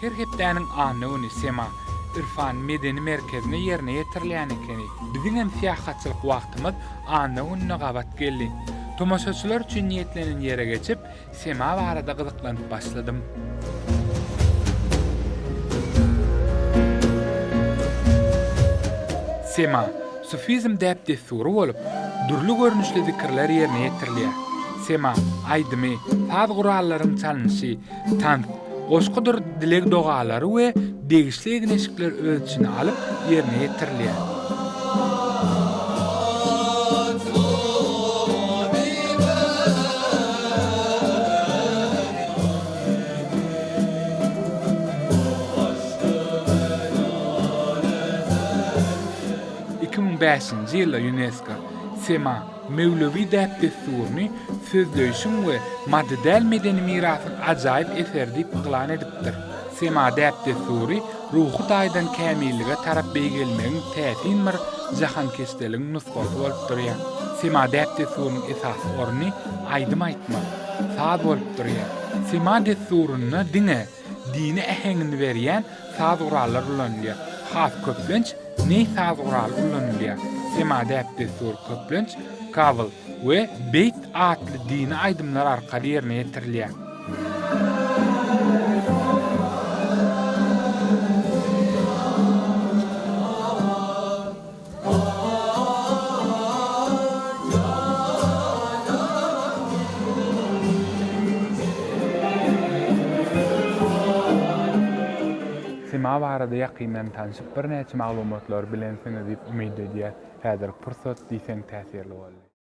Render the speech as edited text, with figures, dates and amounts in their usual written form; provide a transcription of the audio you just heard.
Her hepdäniň anna güni Sema, Irfan medeni merkezinde ýerine ýetirilýän ekeni. Biziňem syýahatçylyk wagtymyz anna gününe gabat geldi. Tomaşaçylar üçin niýetlenen ýere geçip, Sema barada gyzyklanyp başladym. Sema, sufizm däp-dessury bolup, dürli görnüşli zikirler ýerine ýetirilýär. Sema, aýdymy, saz gurallaryň çalnyşy, tans, goşgudyr dileg-dogalary we degişli egin-eşikleri öz içine alyp, ýerine ýetirilýär. 2005-nji ýylda Ýunesko Sema, Mewlewi däp-dessuryny sözleýşiň we maddy däl medeni mirasyň ajaýyp eseri diýip yglan edipdir. Sema däp-dessury ruhy taýdan kämillige tarap beýgelmegiň täsin bir jahankeşdeligiň nusgasy bolup durýar. Sema däp-dessurynyň esasy orny aýdym aýtmak, saz bolup durýar. Sema dessurynda diňe dini äheňini berýän saz gurallar ulanylýar. Has köplenç neý saz guraly ulanylýar. Sema däp-dessury köplenç kabyl we beýt atly dini aýdymlar arkaly ýerine ýetirilýär. Sima barada ýakyndan tanşyp birnäçe maglumatlary bilensiňiz diýip umyt edýäs. Häzirki pursat diýseň täsirli boldy.